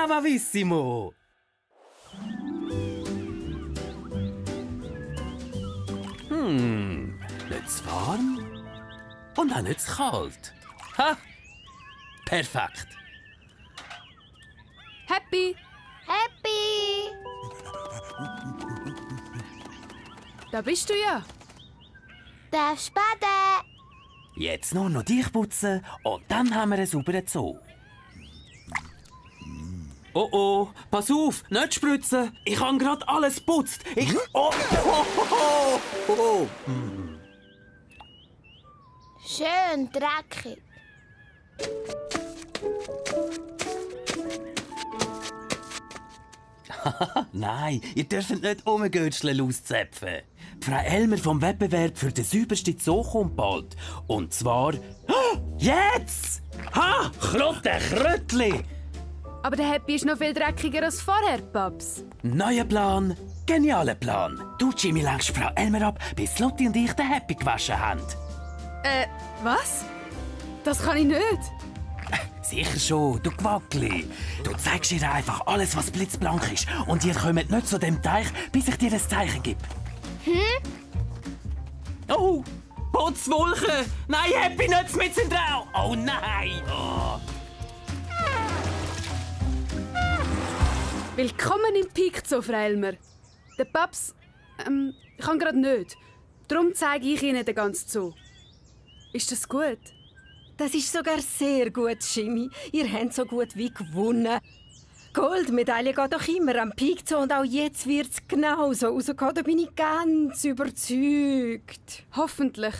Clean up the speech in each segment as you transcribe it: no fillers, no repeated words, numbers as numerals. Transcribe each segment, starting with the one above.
bravissimo! Nicht zu warm und auch nicht zu kalt. Ha! Perfekt! Happy! Happy! Da bist du ja. Darfst baden? Jetzt nur noch dich putzen und dann haben wir einen sauberen Zoo. Oh oh, pass auf, nicht spritzen! Ich habe gerade alles geputzt! Oh. Schön dreckig. Nein, ihr dürft nicht Gürtscheln auszäpfen. Frau Elmer vom Wettbewerb für den saubersten Zoo kommt bald. Und zwar... Jetzt! Ha! Krotte Krötli! Aber der Happy ist noch viel dreckiger als vorher, Paps. Neuer Plan, genialer Plan. Du, Jimmy, lenkst Frau Elmer ab, bis Lotti und ich den Happy gewaschen haben. Was? Das kann ich nicht. Sicher schon, du Quackli. Du zeigst ihr einfach alles, was blitzblank ist. Und ihr kommt nicht zu dem Teich, bis ich dir ein Zeichen gebe. Oh, Putzwolke! Nein, Happy, nicht mit im Trau! Oh nein! Oh. Willkommen im Peak Zoo, Frau Elmer. Der Paps, kann gerade nicht. Darum zeige ich Ihnen den ganzen Zoo. Ist das gut? Das ist sogar sehr gut, Jimmy. Ihr habt so gut wie gewonnen. Goldmedaille geht doch immer am Peak Zoo und auch jetzt wird es genauso rausgehen. Da bin ich ganz überzeugt. Hoffentlich.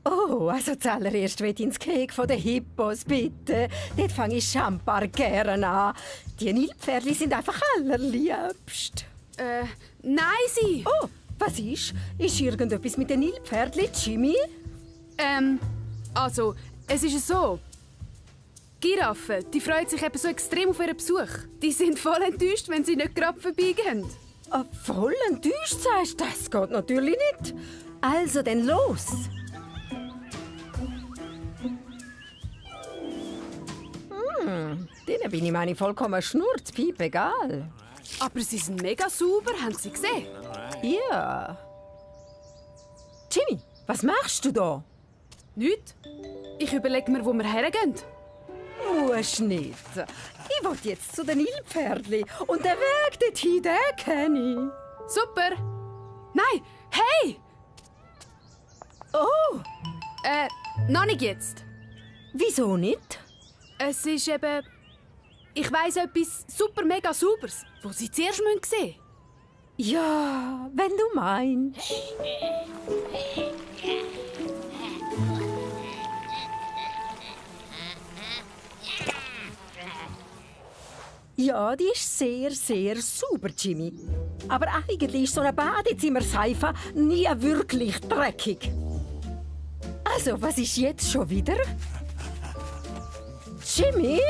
Oh, also zuallererst will ich ins Cake von den Hippos, bitte. Dort fange ich Champar gerne an. Die Nilpferdli sind einfach allerliebst. Nein, Sie! Oh, was ist? Ist irgendetwas mit den Nilpferdli, Jimmy? Also, es ist so. Giraffen, die freuen sich eben so extrem auf ihren Besuch. Die sind voll enttäuscht, wenn sie nicht gerade vorbeigehen. Voll enttäuscht, sagst du? Das geht natürlich nicht. Also, dann los. Denen bin ich meine vollkommen schnurzpiep egal. Aber sie sind mega sauber, haben Sie gesehen? Ja. Jimmy, was machst du da? Nicht? Ich überlege mir, wo wir hergehen. Musst nicht. Ich will jetzt zu den Nilpferdli. Und den Weg dorthin, den kenne ich. Super! Nein! Hey! Oh, Noch nicht jetzt. wieso nicht? Es ist eben... Ich weiss etwas super mega Sauberes, wo Sie zuerst sehen müssen. Ja, wenn du meinst. Ja, die ist sehr, sehr sauber, Jimmy. Aber eigentlich ist so eine Badezimmerseife nie wirklich dreckig. Also, was ist jetzt schon wieder? Jimmy?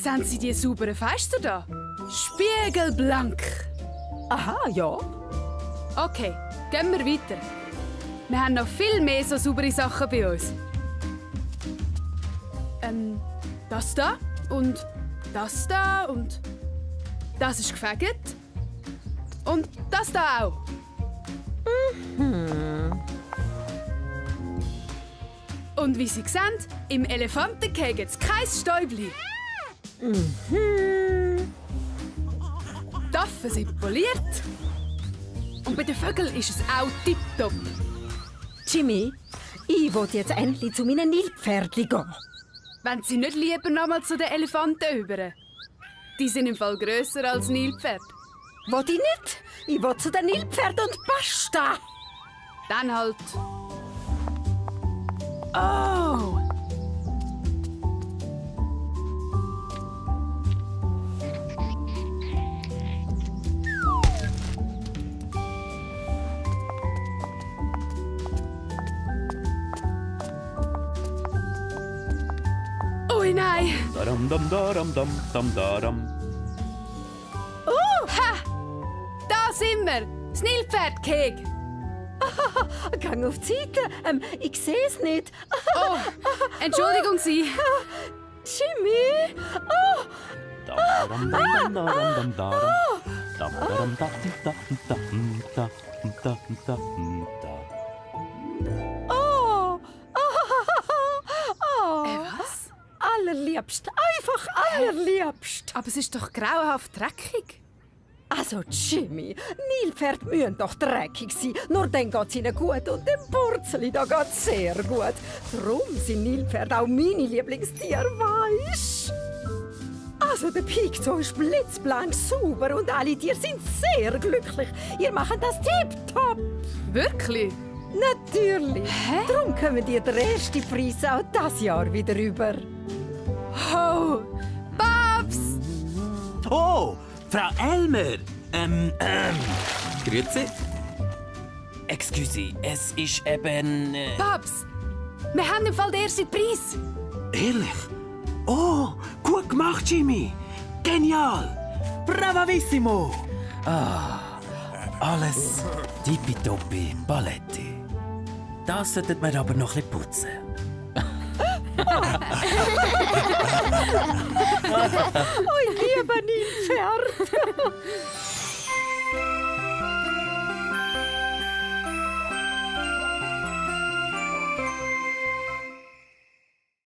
Sehen Sie die sauberen Fenster da? Spiegelblank. Aha, ja. Okay, gehen wir weiter. Wir haben noch viel mehr so saubere Sachen bei uns. Das da und das da und das ist gefegt. Und das da auch. Und wie Sie sehen, im Elefantencake gibt es kein Stäubli. Die Taffen sind poliert. Und bei den Vögeln ist es auch tipptopp. Jimmy, ich will jetzt endlich zu meinen Nilpferdli gehen. Wenn Sie nicht lieber noch mal zu den Elefanten über. Die sind im Fall grösser als Nilpferd. Will ich nicht? Ich will zu den Nilpferden und basta. Dann halt. Oh! Ui, nein! Daram, dam, daram, dam, dam, daram. Da sind wir! Das Nilpferdkeg! Gang auf die Seite. Ich sehe es nicht. Oh, Entschuldigung Sie. Jimmy! Oh, Oh! Was? Allerliebst, einfach allerliebst. Aber es ist doch grauenhaft dreckig. Also Jimmy, Nilpferde müssen doch dreckig sein, nur dann geht es ihnen gut und dem Purzeli da geht es sehr gut. Darum sind Nilpferde auch meine Lieblingstiere, weisst. Also der Picto ist blitzblank sauber und alle Tiere sind sehr glücklich. Ihr macht das tipptopp. Wirklich? Natürlich. Darum kommen dir den ersten Preis auch das Jahr wieder über. Oh, Babs! Oh, Frau Elmer! Grüezi. Excuse, es ist eben... Babs! Wir haben im Fall den ersten Preis. Ehrlich? Oh, gut gemacht, Jimmy! Genial! Bravissimo! Alles tippitoppi Paletti. Das sollten wir aber noch ein bisschen putzen. Oh, ich liebe Nilpferde.